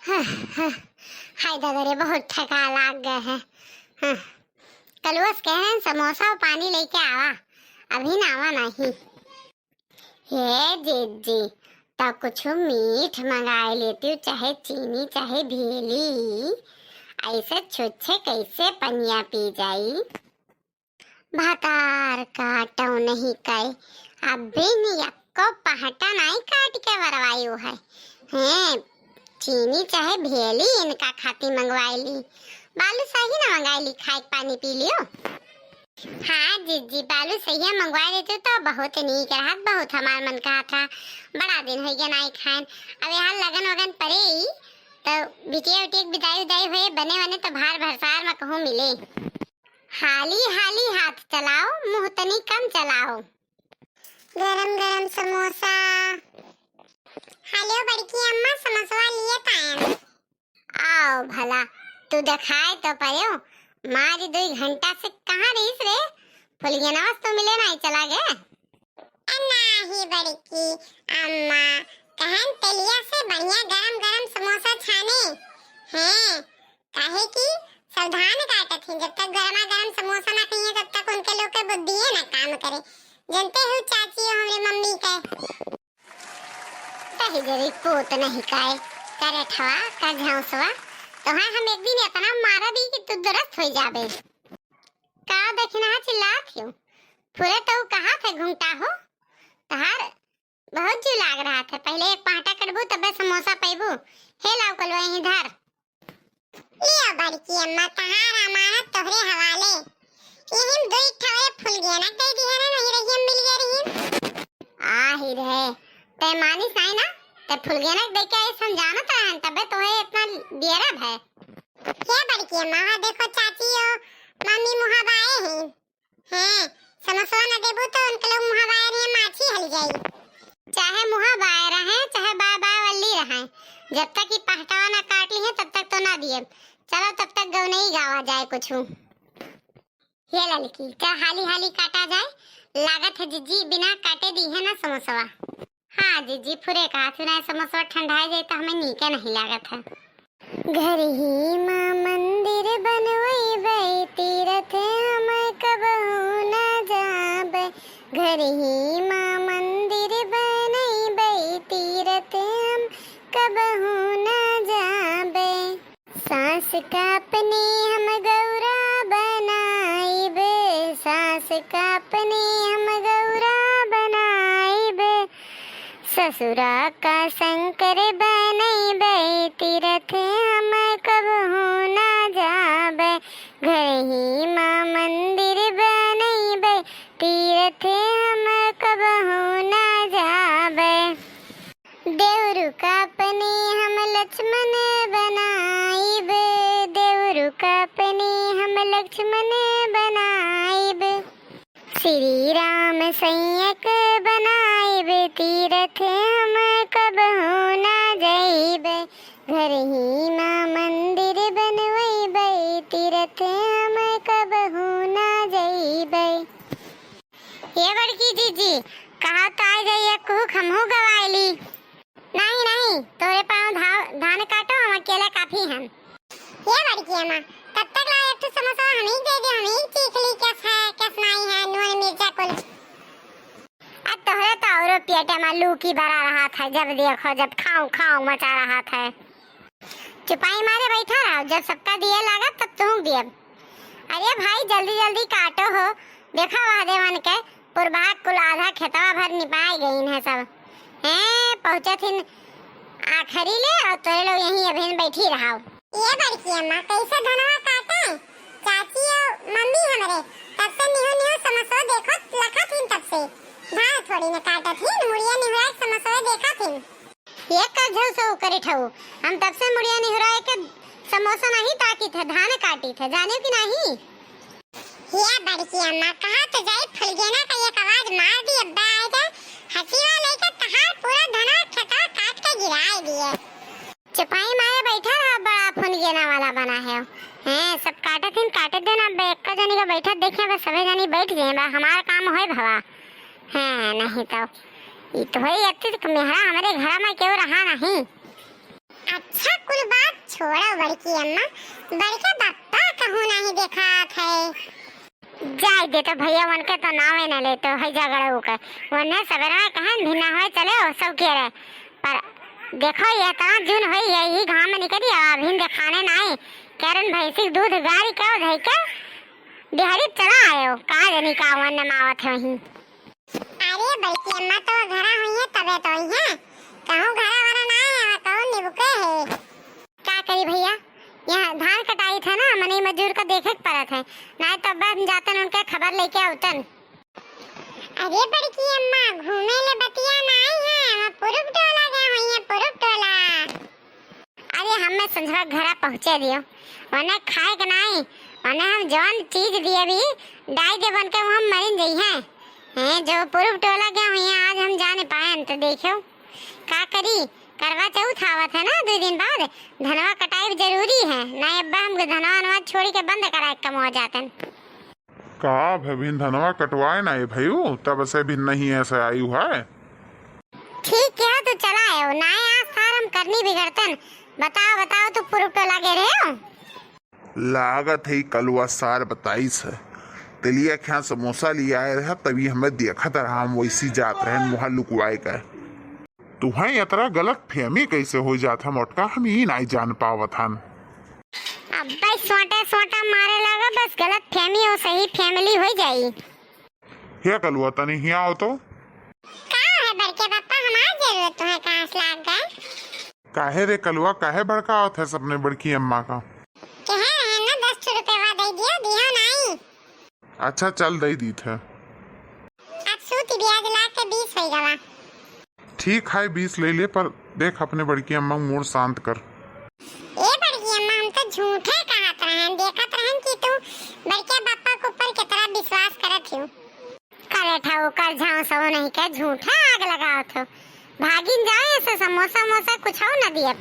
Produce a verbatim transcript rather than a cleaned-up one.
हाँ, हाँ, हाय दादा रे, बहुत ठका लाग गए है। हाँ, कलुआ से कह रहे हैं, "समोसा और पानी लेके आवा, अभी ना आवा नहीं।" हे जीजी, त कुछ मीठ मंगाए लेती, चाहे चीनी, चाहे भेली, ऐसे छुच्छे कैसे पनिया पी जाई? भतार काटो नहीं कहे, अभी नहीं यक्को पहटा नहीं काट के बरवायु है। हैं, चीनी चाहे भेली इनका खाती मंगवाई ली, बालूशाही ना मंगाई ली, खाए के पानी पी लियो। हाँ जीजी, बालूशाही मंगवाई लेते तो बहुत नीक रहत, बहुत हमार मन कहा था, बड़ा दिन हो गया नहीं खाएन। अब यहाँ लगन वगन पड़े ही, तो बिटिया उटिया के बिदाई उदाई होए, बने बने तो भार भरसार में कहूँ मिले। हाली हाली हाथ चलाओ, मुँह तनी कम चलाओ। गरम गरम समोसा। हेलो बड़की अम्मा, समोसवा लिए तायन। आओ भला, तू देखाए तो पयो, मारी दुई घंटा से कहाँ रहीस रे? फुलगेनवा से तो मिले नहीं चला गे। ए नाही बड़की अम्मा, कहन तेलिया से बढ़िया गरम गरम समोसा छाने हैं, काहे कि सब धान काटत हैं, जब तक गरमा गरम समोसा ना खाइए तब तक उनके लोग के बुद्धिये ना काम करे। जनते हो चाची हो हमरे मम्मी के। तही जरी पूत नहीं काय, करे ठवा का झौंसवा, तोहार हम एक दिन इतना मारबी कि तू दुरुस्त हो जाबे। का दखिनहा चिल्लात हो? फुरे तो कहा थे घुंघटा हो, तहार बहुत जी लाग रहा था, पहले एक पाटा कटबू तबे समोसा पैबू। हे लाओ कलवा यहीं धर। लियो बड़की अम्मा, तहार अमानत तोहरे हवाले। यही में दुई ठौरे फुलगेना दे दिहे ना, नहीं रही हम मिल गए रही। आही रहे, ते मानिस नहीं ना, ते फुलगेना दे के आई समझाना तो रहन, तबे तोहे इतना दियरा भय। हे बड़की अम्मा, हाँ देखो चाची हो, मम्मी मुहा बाए हैं। हैं, समोसवा ना देबू तो उनके लोग मुहा बाए रही माछी हल जाई। चाहे मुहा बाए रहे, चाहे बाए बाए वल्ली रहे, जब तक ई पहटावा ना काट ली है तब तक तो ना दिए। चलो तब तक गौनई गावा जाए कुछ। हे ललकी, चल हाली हाली काटा जाए, लागत है जिज्जी बिना काटे दी है ना समोसवा। हाँ जिज्जी, फुरे कहा सुनाए समोसवा ठंडाए जाए तो हमें नीके नहीं लागत है। घर ही मा मंदिर बनवैबै, तीरथ हम कबहू ना जाबै। घर ही मा मंदिर बनैबै, तीरथ हम कबहू ना जाबै। सास का अपने हम गौरा बनाइब, सास का अपने हम गौरा बनाइब। ससुरा का शंकर बनैबै, तीरथ हम कबहू ना जाबै। घर ही मा मंदिर बनैबै, तीरथ हम कबहू ना जाबै। देवरू का अपने हम लक्ष्मण बनाइब, देवरू का अपने हम लक्ष्मण बनाइब। श्री राम सैयक बनाइब, तीरथ हम कबहू ना जाइब। घर ही मा मंदिर बनवैबै, तीरथ हम कबहू ना जाइब। ये बड़की जीजी, कहा तो आ जाइए, कुहू खमहू गवाइली। नहीं, नहीं, तोरे पाँव धाव, धान काटो, हम अकेले काफी हन। ये बड़की अम्मा, तब तक ला एक ठो समोसा हम ही दे दे, हम ही चीख ली, कस है, कस नहीं है, नून मिर्चा कुल। अब तोहरे तो औरो पेटे में लू की बरा रहा था, जब देखो जब खाऊं खाऊं मचा रहा था। चुपाई मारे बैठा रहो, जब सबका दिए लागत तब तुम दिए। अरे भाई जल्दी जल्दी काटो हो, देखो वह देवन के पुरबा कुल आधा खेतवा भर निपाए गईन है सब। हैं, पहुँचत हिन आखिरी ले और तोरे लोग यहीं अभी बैठी रहो। ये बड़की अम्मा, कैसे धनवा काटे? चाची और मम्मी हमरे तब से निहू निहू समसो देखत लखत हिन तब से। धान थोड़ी न काटत हिन, मुड़िया निहुरा के समसो देखत हिन। ये कब झौसो करे ठऊ? हम तब से मुड़िया निहुरा के समोसा नहीं ताकी थे, धान काटी थे, जाने की नहीं? ये बड़की अम्मा, कहा तो जाई फुलगेना का एक आवाज मार दी, अब्बा आए जाए, हसीवा लेके तहार पूरा धनवा खेतवा काट के गिराए दिए। चुपाई मारे बैठा रहा, बड़ा फुलगेना वाला बना है। हैं, सब काटत हिन, काटे देना, अब एक्का जनी का बैठत देखे, बस सभी जनी बैठ जाए, बा हमारा काम होए भवा। हैं, नहीं तो, ई तो होई, अति तक मेहरा हमारे घर में क्यों रहा नहीं। अच्छा, कुल छोड़ो बड़की अम्मा, बड़के बप्पा कहूँ नाहीं देखात है। जाए दे तो भइया, उनके तो नावे न लेतो है झगड़ऊ के। उन्हें सबेरवा कहन भी ना होए चले हो सब के रहे। पर देखो ये इतना जून होई है, यही घाम में निकली, अभिन देखाने नाई। कह रहे भैंसी के दूध गारी के धई के बिहारी चला आयो। का जनी का वन मावत है वहीं। अरे बड़की अम्मा तो घरा हुई है तबे तो हुई है। कहूँ घरा वरा ना है, कहूँ निबुके है। का करी भइया, यहाँ धान कटाई था ना, मनई मजूर का देखे के पड़त है, नाहीं तो अब हम जातन उनके खबर लेके आवतन। अरे बड़की अम्मा, घूमे ले बतिया नाई है, वहाँ पुरुब टोला गए हुई है, पुरुब टोला। अरे हमें संझवा घरा पहुँचे दियो, उन्हें खाए के नाई, उन्हें हम जौन चीज दिए भी डाई दे बन के वो हम मरिन जई हैं। हैं, जो पुरुब टोला गए हुई हैं, आज हम जाने पाए तो देखो का करी। करवा चौथ आवत है ना, दो दिन बाद धनवा कटाई जरूरी है, नाहीं अब्बा हम धनवा अनवा छोड़ी के बंद कराए के कमवा जातन। का भभिन धनवा कटवाए ना ये भयू, तब से भी नहीं ऐसे आयु है। ठीक है, तो चला आयो, नाहीं आज सार हम करनी बिगड़तन। बताओ, बताओ, तू पुरुब टोला गए रहे हो? लागत है ई कलुआ सार बताइस है। तेलिया के यहाँ समोसा लियाए रहा, तभी हमें देखत रहा, हम वैसी जात रहे वहाँ लुकवाए का। तुहें इतना गलत फहमी कैसे हो जात है मोटका, हम ई नाहीं जान पावत हन। अब्बे सोटे सोटा मारे लगा, बस गलत फहमी हो, सही फैमिली हो जाई। हे कलुआ, तनी हिया आओ तो। का है बड़के पापा, हमार जरूरत तुम्हें कहाँ से लाग गए? काहे रे कलुआ, काहे भड़कावत है अपने बड़की अम्मा का? कहे रहे ना दस ठो रुपया दे दियो, दियो नाई। अच्छा चल, दे दीत है। अब सूती ब्याज ला के बीस हो गवा। ठीक है, बीस ले ले, पर देख अपने बड़की अम्मा का मूड शांत कर। ए बड़की अम्मा, हम तो झूठे कहत रहन, देखत रहन कि तू बड़के पापा के ऊपर कितना विश्वास करत हो। करे ठाऊ कर झांव सो नहीं के झूठा आग लगावत हो। भागिन जाओ, ऐसे समोसा वमोसा कुछ हो न दिए।